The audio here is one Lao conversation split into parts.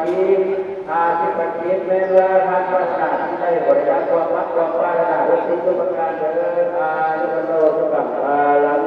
ອາທິປະຕິແມ່ນວ່າທ່ານປະສານໄດ້ບໍລິຈາກຄວາມຮັກຄວາມປາດຖະໜາທຸກສິ່ງທຸກປະການເດີ ອາຍຸວັນໂນສຸຂັງພະລັງ.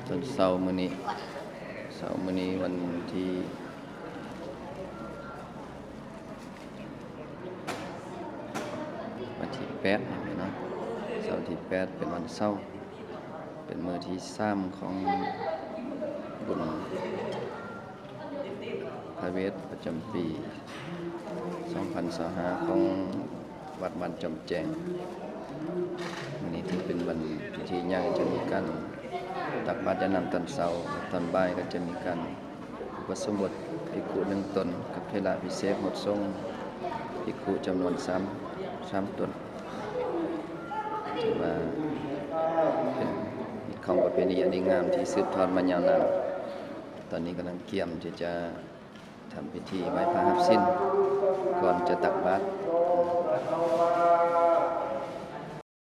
ຕອນເຊົ້າມື້ນີ້ ເຊົ້າມື້ນີ້ວັນທີ ວັນທີແປດເນາະ ເຊົ້າທີແປດ ເປັນວັນເສົາ ເປັນມື້ທີສາມຂອງບຸນ ພະເວດປະຈຳປີສອງພັນຊາວຫ້າ ຂອງວັດບ້ານຈອມແຈ້ງ. ມື້ນີ້ຖືເປັນວັນພິທີໃຫຍ່ ຈະມີການຕັກບາດຢາດນ້ຳຕອນເຊົ້າ, ຕອນບ່າຍກໍຈະມີການອຸປະສົມບົດພິກຂຸໜຶ່ງຕົນ ກັບເຖລະພິເສດຫົດສົງພິກຂຸຈຳນວນສາມ ສາມຕົນ. ຖືວ່າເປັນຮີດຄອງປະເພນີອັນດີງາມທີ່ສືບທອດມາຍາວນານ. ຕອນນີ້ກຳລັງກຽມທີ່ຈະ ທຳພິທີໄຫວ້ພະຮັບສິນ ກ່ອນຈະຕັກບາດ.